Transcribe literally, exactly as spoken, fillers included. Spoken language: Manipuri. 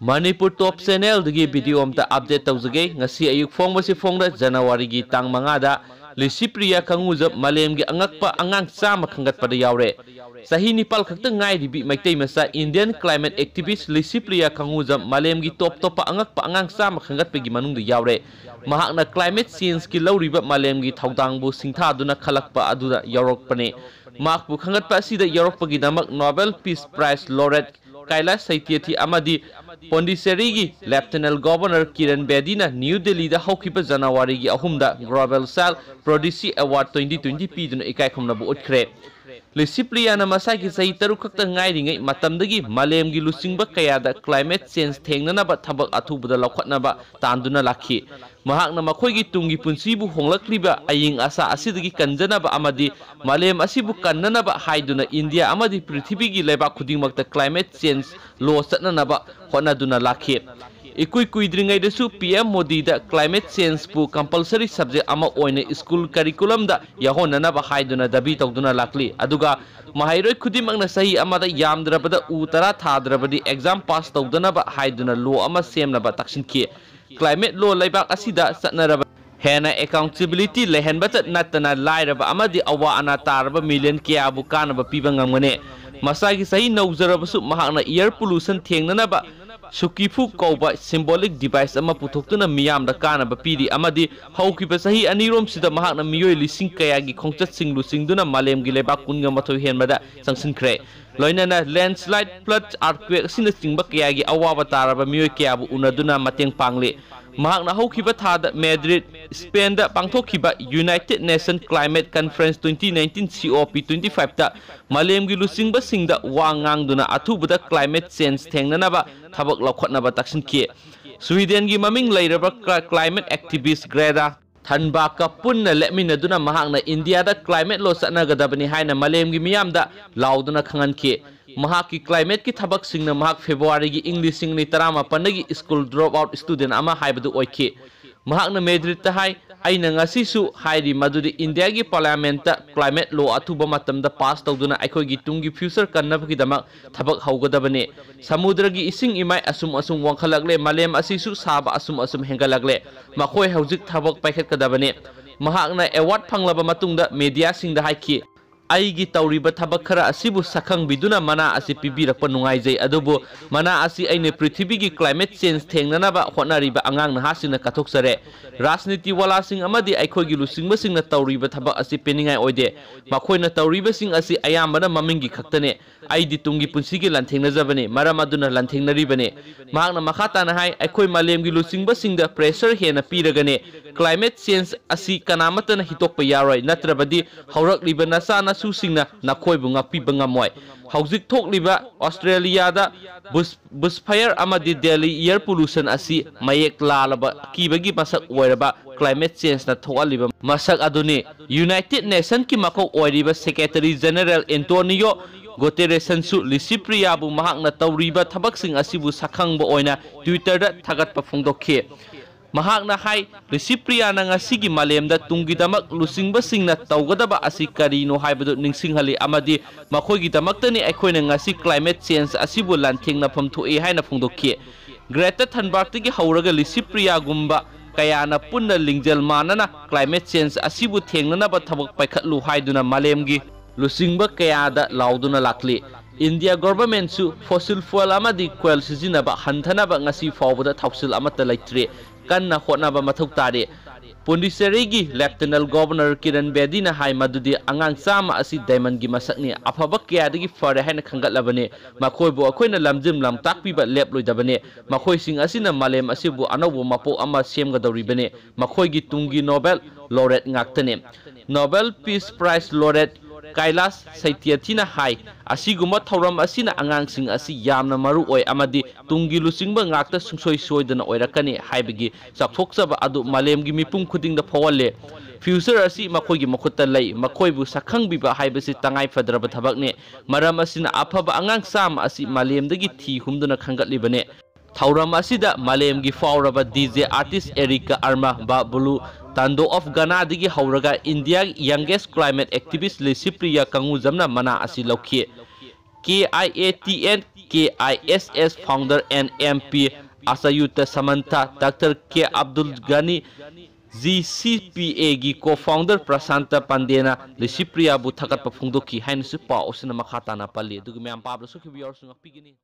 ꯃꯅꯤꯄꯨꯔ ꯇꯣꯞ ꯆꯦꯅꯦꯜꯗꯒꯤ ꯚꯤꯗꯤꯑꯣ ꯑꯝꯇ ꯑꯞꯗꯦꯠ ꯇꯧꯖꯒꯦ꯫ ꯉꯁꯤ ꯑꯌꯨꯛ ꯐꯣꯡꯕꯁꯤ ꯐꯣꯡꯗ ꯖꯅꯋꯥꯔꯤꯒꯤ ꯇꯥꯡ ꯃꯉꯥꯗ ꯂꯤꯁꯤꯄ꯭ꯔꯤꯌꯥ ꯀꯪꯉꯨꯖꯝ ꯃꯥꯂꯦꯝꯒꯤ ꯑꯉꯛꯄ ꯑꯉꯥꯡ ꯆꯥꯝꯃ ꯈꯟꯒꯠꯄꯗ ꯌꯥꯎꯔꯦ꯫ ꯆꯍꯤ ꯅꯤꯄꯥꯜ ꯈꯛꯇ ꯉꯥꯏꯔꯤꯕꯤ ꯃꯩꯇꯩ ꯃꯆꯥ Indian climate activist ꯂꯤꯁꯤꯄ꯭ꯔꯤꯌꯥ ꯀꯪꯉꯨꯖꯝ ꯃꯥꯂꯦꯝꯒꯤ ꯇꯣꯞ ꯇꯣꯞꯄ ꯑꯉꯛꯄ ꯑꯉꯥꯡ ꯆꯥꯝꯃ ꯈꯟꯒꯠꯄꯒꯤ ꯃꯅꯨꯡꯗ ꯌꯥꯎꯔꯦ꯫ ꯃꯍꯥꯛꯅ climate changeꯀꯤ ꯂꯧꯔꯤꯕ ꯃꯥꯂꯦꯝꯒꯤ ꯊꯧꯗꯥꯡꯕꯨ ꯁꯤꯡꯊꯥꯗꯨꯅ ꯈꯜꯂꯛꯄ ꯑꯗꯨꯗ ꯌꯥꯎꯔꯛꯄꯅꯤ꯫ ꯃꯍꯥꯛꯄꯨ ꯈꯟꯒꯠꯄ ꯑꯁꯤꯗ ꯌꯥꯎꯔꯛꯄꯒꯤꯗꯃꯛ Nobel Peace Prize laureate Kailash ꯁꯩꯇꯦꯊꯤ ꯑꯃꯗꯤ ꯄꯣꯟꯗꯤꯆꯦꯔꯤꯒꯤ Lieutenant Governor ꯀꯤꯔꯟ ꯕꯦꯗꯤꯅ ꯅ꯭ꯌꯨ ꯗꯦꯜꯂꯤꯗ ꯍꯧꯈꯤꯕ ꯖꯅꯋꯥꯔꯤꯒꯤ ꯑꯍꯨꯝꯗ Global Child Prodigy Award twenty twenty ꯄꯤꯗꯨꯅ ꯏꯀꯥꯏꯈꯨꯝꯅꯕ ꯎꯠꯈ꯭ꯔꯦ꯫ ꯂꯤꯁꯤꯄ꯭ꯔꯤꯌꯥꯅ ꯃꯁꯥꯒꯤ ꯆꯍꯤ ꯇꯔꯨꯛ ꯈꯛꯇ ꯉꯥꯏꯔꯤꯉꯩ ꯃꯇꯝꯗꯒꯤ ꯃꯥꯂꯦꯝꯒꯤ ꯂꯨꯆꯤꯡꯕ ꯀꯌꯥꯗ climate change ꯊꯦꯡꯅꯅꯕ ꯊꯕꯛ ꯑꯊꯨꯕꯗ ꯂꯧꯈꯠꯅꯕ ꯇꯥꯟꯗꯨꯅ ꯂꯥꯛꯈꯤ꯫ ꯃꯍꯥꯛꯅ ꯃꯈꯣꯏꯒꯤ ꯇꯨꯡꯒꯤ ꯄꯨꯟꯁꯤꯕꯨ ꯍꯣꯡꯂꯛꯂꯤꯕ ꯑꯏꯪ ꯑꯁꯥ ꯑꯁꯤꯗꯒꯤ ꯀꯟꯖꯅꯕ ꯑꯃꯗꯤ ꯃꯥꯂꯦꯝ ꯑꯁꯤꯕꯨ ꯀꯟꯅꯅꯕ ꯍꯥꯏꯗꯨꯅ ꯏꯟꯗꯤꯌꯥ ꯑꯃꯗꯤ ꯄ꯭ꯔꯤꯊꯤꯕꯤꯒꯤ ꯂꯩꯕꯥꯛ ꯈꯨꯗꯤꯡꯃꯛꯇ climate change law ꯆꯠꯅꯅꯕ ꯍꯣꯠꯅꯗꯨꯅ ꯂꯥꯛꯈꯤ꯫ ꯏꯀꯨꯏ ꯀꯨꯏꯗ꯭ꯔꯤꯉꯩꯗꯁꯨ ꯄꯤ ꯑꯦꯝ ꯃꯣꯗꯤꯗ climate changeꯄꯨ compulsory subject ꯑꯃ ꯑꯣꯏꯅ school curriculumꯗ ꯌꯥꯎꯍꯟꯅꯅꯕ ꯍꯥꯏꯗꯨꯅ ꯗꯥꯕꯤ ꯇꯧꯗꯨꯅ ꯂꯥꯛꯂꯤ꯫ ꯑꯗꯨꯒ ꯃꯍꯩꯔꯣꯏ ꯈꯨꯗꯤꯡꯃꯛꯅ ꯆꯍꯤ ꯑꯃꯗ ꯌꯥꯝꯗ꯭ꯔꯕꯗ ꯎ ꯇꯔꯥ ꯊꯥꯗ꯭ꯔꯕꯗꯤ exam pass ꯇꯧꯗꯅꯕ ꯍꯥꯏꯗꯨꯅ law ꯑꯃ ꯁꯦꯝꯅꯕ ꯇꯛꯁꯤꯟꯈꯤ꯫ Climate law ꯂꯩꯕꯥꯛ ꯑꯁꯤꯗ ꯆꯠꯅꯔꯕ ꯍꯦꯟꯅ accountability ꯂꯩꯍꯟꯕꯇ ꯅꯠꯇꯅ ꯂꯥꯏꯔꯕ ꯑꯃꯗꯤ ꯑꯋꯥ ꯑꯅꯥ ꯇꯥꯔꯕ million ꯀꯌꯥꯕꯨ ꯀꯥꯟꯅꯕ ꯄꯤꯕ ꯉꯝꯒꯅꯤ꯫ ꯃꯁꯥꯒꯤ ꯆꯍꯤ ꯅꯧꯖꯔꯕꯁꯨ ꯃꯍꯥꯛꯅ air pollution ꯊꯦꯡꯅꯅꯕ ꯁꯨꯀꯤꯐꯨ ꯀꯧꯕ symbolic device ꯑꯃ ꯄꯨꯊꯣꯛꯇꯨꯅ ꯃꯤꯌꯥꯝꯗ ꯀꯥꯟꯅꯕ ꯄꯤꯔꯤ ꯑꯃꯗꯤ ꯍꯧꯈꯤꯕ ꯆꯍꯤ ꯑꯅꯤꯔꯣꯝꯁꯤꯗ ꯃꯍꯥꯛꯅ ꯃꯤꯑꯣꯏ ꯂꯤꯁꯤꯡ ꯀꯌꯥꯒꯤ ꯈꯣꯡꯆꯠꯁꯤꯡ ꯂꯨꯆꯤꯡꯗꯨꯅ ꯃꯥꯂꯦꯝꯒꯤ ꯂꯩꯕꯥꯛ ꯀꯨꯟꯒ ꯃꯥꯊꯣꯏ ꯍꯦꯟꯕꯗ ꯆꯪꯁꯤꯟꯈ꯭ꯔꯦ꯫ ꯂꯣꯏꯅꯅ landslide, flood, earthquake ꯑꯁꯤꯅꯆꯤꯡꯕ ꯀꯌꯥꯒꯤ ꯑꯋꯥꯕ ꯇꯥꯔꯕ ꯃꯤꯑꯣꯏ ꯀꯌꯥꯕꯨ ꯎꯅꯗꯨꯅ ꯃꯇꯦꯡ ꯄꯥꯡꯂꯤ꯫ ꯃꯍꯥꯛꯅ ꯍꯧꯈꯤꯕ ꯊꯥꯗ ꯃꯦꯗ꯭ꯔꯤꯗ, ꯁ꯭ꯄꯦꯟꯗ ꯄꯥꯡꯊꯣꯛꯈꯤꯕ United Nation Climate Conference twenty nineteen COP twenty fiveꯇ ꯃꯥꯂꯦꯝꯒꯤ ꯂꯨꯆꯤꯡꯕꯁꯤꯡꯗ ꯋꯥ ꯉꯥꯡꯗꯨꯅ ꯑꯊꯨꯕꯗ climate change ꯊꯦꯡꯅꯅꯕ ꯊꯕꯛ ꯂꯧꯈꯠꯅꯕ ꯇꯛꯁꯤꯟꯈꯤ꯫ ꯁ꯭ꯋꯤꯗꯦꯟꯒꯤ ꯃꯃꯤꯡ ꯂꯩꯔꯕ cli-, climate activist Greta Thunbergꯀ ꯄꯨꯟꯅ ꯂꯦꯞꯃꯤꯟꯅꯗꯨꯅ ꯃꯍꯥꯛꯅ ꯏꯟꯗꯤꯌꯥꯗ climate law ꯆꯠꯅꯒꯗꯕꯅꯤ ꯍꯥꯏꯅ ꯃꯥꯂꯦꯝꯒꯤ ꯃꯤꯌꯥꯝꯗ ꯂꯥꯎꯗꯨꯅ ꯈꯪꯍꯟꯈꯤ꯫ ꯃꯍꯥꯛꯀꯤ climateꯀꯤ ꯊꯕꯛꯁꯤꯡꯅ ꯃꯍꯥꯛ ꯐꯦꯕ꯭ꯔꯨꯋꯥꯔꯤꯒꯤ ꯏꯪ ꯂꯤꯁꯤꯡ ꯑꯅꯤ ꯇꯔꯥꯃꯥꯄꯟꯗꯒꯤ school dropout student ꯑꯃ ꯍꯥꯏꯕꯗꯨ ꯑꯣꯏꯈꯤ꯫ ꯃꯍꯥꯛꯅ ꯃꯦꯗ꯭ꯔꯤꯗꯇ ꯍꯥꯏ, ꯑꯩꯅ ꯉꯁꯤꯁꯨ ꯍꯥꯏꯔꯤ ꯃꯗꯨꯗꯤ ꯏꯟꯗꯤꯌꯥꯒꯤ ꯄꯥꯔꯂꯤꯌꯥꯃꯦꯟꯠꯇ climate law ꯑꯊꯨꯕ ꯃꯇꯝꯗ ꯄꯥꯁ ꯇꯧꯗꯨꯅ ꯑꯩꯈꯣꯏꯒꯤ ꯇꯨꯡꯒꯤ future ꯀꯟꯅꯕꯒꯤꯗꯃꯛ ꯊꯕꯛ ꯍꯧꯒꯗꯕꯅꯤ꯫ ꯁꯃꯨꯗ꯭ꯔꯒꯤ ꯏꯁꯤꯡ ꯏꯃꯥꯏ ꯑꯁꯨꯝ ꯑꯁꯨꯝ ꯋꯥꯡꯈꯠꯂꯛꯂꯦ, ꯃꯥꯂꯦꯝ ꯑꯁꯤꯁꯨ ꯁꯥꯕ ꯑꯁꯨꯝ ꯑꯁꯨꯝ ꯍꯦꯟꯒꯠꯂꯛꯂꯦ꯫ ꯃꯈꯣꯏ ꯍꯧꯖꯤꯛ ꯊꯕꯛ ꯄꯥꯏꯈꯠꯀꯗꯕꯅꯤ꯫ ꯃꯍꯥꯛꯅ award ꯐꯪꯂꯕ ꯃꯇꯨꯡꯗ mediaꯁꯤꯡꯗ ꯍꯥꯏꯈꯤ, "ꯑꯩꯒꯤ ꯇꯧꯔꯤꯕ ꯊꯕꯛ ꯈꯔ ꯑꯁꯤꯕꯨ ꯁꯛꯈꯪꯕꯤꯗꯨꯅ ꯃꯅꯥ ꯑꯁꯤ ꯄꯤꯕꯤꯔꯛꯄ ꯅꯨꯡꯉꯥꯏꯖꯩ, ꯑꯗꯨꯕꯨ ꯃꯅꯥ ꯑꯁꯤ ꯑꯩꯅ ꯄ꯭ꯔꯤꯊꯤꯕꯤꯒꯤ climate change ꯊꯦꯡꯅꯅꯕ ꯍꯣꯠꯅꯔꯤꯕ ꯑꯉꯥꯡ ꯅꯍꯥꯁꯤꯡꯅ ꯀꯠꯊꯣꯛꯆꯔꯦ꯫ ꯔꯥꯖꯅꯤꯇꯤ ꯋꯥꯂꯥꯁꯤꯡ ꯑꯃꯗꯤ ꯑꯩꯈꯣꯏꯒꯤ ꯂꯨꯆꯤꯡꯕꯁꯤꯡꯅ ꯇꯧꯔꯤꯕ ꯊꯕꯛ ꯑꯁꯤ ꯄꯦꯟꯅꯤꯡꯉꯥꯏ ꯑꯣꯏꯗꯦ꯫ ꯃꯈꯣꯏꯅ ꯇꯧꯔꯤꯕꯁꯤꯡ ꯑꯁꯤ ꯑꯌꯥꯝꯕꯅ ꯃꯃꯤꯡꯒꯤ ꯈꯛꯇꯅꯤ꯫ ꯑꯩꯗꯤ ꯇꯨꯡꯒꯤ ꯄꯨꯟꯁꯤꯒꯤ ꯂꯥꯟꯊꯦꯡꯅꯖꯕꯅꯤ, ꯃꯔꯝ ꯑꯗꯨꯅ ꯂꯥꯟꯊꯦꯡꯅꯔꯤꯕꯅꯤ꯫" ꯃꯍꯥꯛꯅ ꯃꯈꯥ ꯇꯥꯅ ꯍꯥꯏ, "ꯑꯩꯈꯣꯏ ꯃꯥꯂꯦꯝꯒꯤ ꯂꯨꯆꯤꯡꯕꯁꯤꯡꯗ pressure ꯍꯦꯟꯅ ꯄꯤꯔꯒꯅꯤ꯫ Climate change ꯑꯁꯤ ꯀꯅꯥꯃꯠꯇꯅ ꯍꯤꯇꯣꯛꯄ ꯌꯥꯔꯣꯏ, ꯅꯠꯇ꯭ꯔꯕꯗꯤ ꯍꯧꯔꯛꯂꯤꯕ ꯅꯆꯥ ꯅꯁꯨꯁꯤꯡꯅ ꯅꯈꯣꯏꯕꯨ ꯉꯥꯛꯄꯤꯕ ꯉꯝꯃꯣꯏ꯫" ꯍꯧꯖꯤꯛ ꯊꯣꯛꯂꯤꯕ ꯑꯣꯁꯇ꯭ꯔꯦꯂꯤꯌꯥꯗ bush, bushfire ꯑꯃꯗꯤ Delhi air pollution ꯑꯁꯤ ꯃꯌꯦꯛ ꯂꯥꯜꯂꯕ ꯑꯀꯤꯕꯒꯤ ꯃꯁꯛ ꯑꯣꯏꯔꯕ climate changeꯅ ꯊꯣꯛꯍꯜꯂꯤꯕ ꯃꯁꯛ ꯑꯗꯨꯅꯤ꯫ United Nationꯀꯤ ꯃꯀꯣꯛ ꯑꯣꯏꯔꯤꯕ Secretary General Antonio Guterresꯅꯁꯨ ꯂꯤꯁꯤꯄ꯭ꯔꯤꯌꯥꯕꯨ ꯃꯍꯥꯛꯅ ꯇꯧꯔꯤꯕ ꯊꯕꯛꯁꯤꯡ ꯑꯁꯤꯕꯨ ꯁꯛꯈꯪꯕ ꯑꯣꯏꯅ Twitterꯗ ꯊꯥꯒꯠꯄ ꯐꯣꯡꯗꯣꯛꯈꯤ꯫ ꯃꯍꯥꯛꯅ ꯍꯥꯏ, "ꯂꯤꯁꯤꯄ꯭ꯔꯤꯌꯥꯅ ꯉꯁꯤꯒꯤ ꯃꯥꯂꯦꯝꯗ ꯇꯨꯡꯒꯤꯗꯃꯛ ꯂꯨꯆꯤꯡꯕꯁꯤꯡꯅ ꯇꯧꯒꯗꯕ ꯑꯁꯤ ꯀꯔꯤꯅꯣ ꯍꯥꯏꯕꯗꯨ ꯅꯤꯡꯁꯤꯡꯍꯜꯂꯤ ꯑꯃꯗꯤ ꯃꯈꯣꯏꯒꯤꯗꯃꯛꯇꯅꯤ ꯑꯩꯈꯣꯏꯅ ꯉꯁꯤ climate change ꯑꯁꯤꯕꯨ ꯂꯥꯟꯊꯦꯡꯅꯐꯝ ꯊꯣꯛꯏ" ꯍꯥꯏꯅ ꯐꯣꯡꯗꯣꯛꯈꯤ꯫ Greta Thunbergꯗꯒꯤ ꯍꯧꯔꯒ ꯂꯤꯁꯤꯄ꯭ꯔꯤꯌꯥꯒꯨꯝꯕ ꯀꯌꯥꯅ ꯄꯨꯟꯅ ꯂꯤꯡꯖꯦꯜ ꯃꯥꯟꯅꯅ climate change ꯑꯁꯤꯕꯨ ꯊꯦꯡꯅꯅꯕ ꯊꯕꯛ ꯄꯥꯏꯈꯠꯂꯨ ꯍꯥꯏꯗꯨꯅ ꯃꯥꯂꯦꯝꯒꯤ ꯂꯨꯆꯤꯡꯕ ꯀꯌꯥꯗ ꯂꯥꯎꯗꯨꯅ ꯂꯥꯛꯂꯤ꯫ India governmentꯁꯨ fossil fuel ꯑꯃꯗꯤ coal ꯁꯤꯖꯤꯟꯅꯕ ꯍꯟꯊꯅꯕ ꯉꯁꯤ ꯐꯥꯎꯕꯗ ꯊꯧꯁꯤꯜ ꯑꯃꯠꯇ ꯂꯩꯇ꯭ꯔꯤ꯫ ꯀꯟꯅ ꯍꯣꯠꯅꯕ ꯃꯊꯧ ꯇꯥꯔꯤ꯫ ꯄꯣꯟꯗꯤꯆꯦꯔꯤꯒꯤ Lieutenant Governor ꯀꯤꯔꯟ ꯕꯦꯗꯤꯅ ꯍꯥꯏ ꯃꯗꯨꯗꯤ ꯑꯉꯥꯡ ꯆꯥꯝꯃ ꯑꯁꯤ diamondꯒꯤ ꯃꯁꯛꯅꯤ, ꯑꯐꯕ ꯀꯌꯥꯗꯒꯤ ꯐꯔꯦ ꯍꯥꯏꯅ ꯈꯟꯒꯠꯂꯕꯅꯤ꯫ ꯃꯈꯣꯏꯕꯨ ꯑꯩꯈꯣꯏꯅ ꯂꯝꯖꯤꯡ ꯂꯝꯇꯥꯛꯄꯤꯕ ꯂꯦꯞꯂꯣꯏꯗꯕꯅꯤ꯫ ꯃꯈꯣꯏꯁꯤꯡ ꯑꯁꯤꯅ ꯃꯥꯂꯦꯝ ꯑꯁꯤꯕꯨ ꯑꯅꯧꯕ ꯃꯄꯣꯛ ꯑꯃ ꯁꯦꯝꯒꯗꯧꯔꯤꯕꯅꯤ꯫ ꯃꯈꯣꯏꯒꯤ ꯇꯨꯡꯒꯤ Nobel laureate ꯉꯥꯛꯇꯅꯤ꯫ Nobel Peace Prize laureate Kailash ꯁꯩꯇ꯭ꯌꯥꯊꯤꯅ ꯍꯥꯏ, "ꯑꯁꯤꯒꯨꯝꯕ ꯊꯧꯔꯝ ꯑꯁꯤꯅ ꯑꯉꯥꯡꯁꯤꯡ ꯑꯁꯤ ꯌꯥꯝꯅ ꯃꯔꯨ ꯑꯣꯏ ꯑꯃꯗꯤ ꯇꯨꯡꯒꯤ ꯂꯨꯆꯤꯡꯕ ꯉꯥꯛꯇ ꯁꯨꯡꯁꯣꯏ ꯁꯣꯏꯗꯅ ꯑꯣꯏꯔꯛꯀꯅꯤ ꯍꯥꯏꯕꯒꯤ ꯆꯥꯎꯊꯣꯛꯆꯕ ꯑꯗꯨ ꯃꯥꯂꯦꯝꯒꯤ ꯃꯤꯄꯨꯝ ꯈꯨꯗꯤꯡꯗ ꯐꯥꯎꯍꯜꯂꯦ꯫ Future ꯑꯁꯤ ꯃꯈꯣꯏꯒꯤ ꯃꯈꯨꯠꯇ ꯂꯩ꯫ ꯃꯈꯣꯏꯕꯨ ꯁꯛꯈꯪꯕꯤꯕ ꯍꯥꯏꯕꯁꯤ ꯇꯉꯥꯏ ꯐꯗ꯭ꯔꯕ ꯊꯕꯛꯅꯤ꯫ ꯃꯔꯝ ꯑꯁꯤꯅ ꯑꯐꯕ ꯑꯉꯥꯡ ꯆꯥꯝꯃ ꯑꯁꯤ ꯃꯥꯂꯦꯝꯗꯒꯤ ꯊꯤ ꯍꯨꯝꯗꯨꯅ ꯈꯟꯒꯠꯂꯤꯕꯅꯤ꯫" ꯊꯧꯔꯝ ꯑꯁꯤꯗ ꯃꯥꯂꯦꯝꯒꯤ ꯐꯥꯎꯔꯕ DJ artist Erica Arma, Bablu Tando of Ghana ꯗꯒꯤ ꯍꯧꯔꯒ India ꯒꯤ youngest climate activist ꯂꯤꯁꯤꯄ꯭ꯔꯤꯌꯥ ꯀꯪꯒꯨꯖꯝꯅ ꯃꯅꯥ ꯑꯁꯤ ꯂꯧꯈꯤ꯫ K I A T N K I S S founder and M P Achyuta Samantha, Doctor K Abdul Ghani, G C P A ꯒꯤ co-founder ꯄ꯭ꯔꯁꯥꯟꯇ ꯄꯥꯟꯗꯦꯅ ꯂꯤꯁꯤꯄ꯭ꯔꯤꯌꯥꯕꯨ ꯊꯥꯒꯠꯄ ꯐꯣꯡꯗꯣꯛꯈꯤ ꯍꯥꯏꯅꯁꯨ ꯄꯥꯎ ꯑꯁꯤꯅ ꯃꯈꯥ ꯇꯥꯅ ꯄꯜꯂꯤ꯫ ꯑꯗꯨꯒ ꯃꯌꯥꯝ ꯄꯥꯕꯗ ꯁꯣꯛꯈꯤꯕ ꯌꯥꯎꯔꯁꯨ ꯉꯥꯛꯄꯤꯒꯅꯤ꯫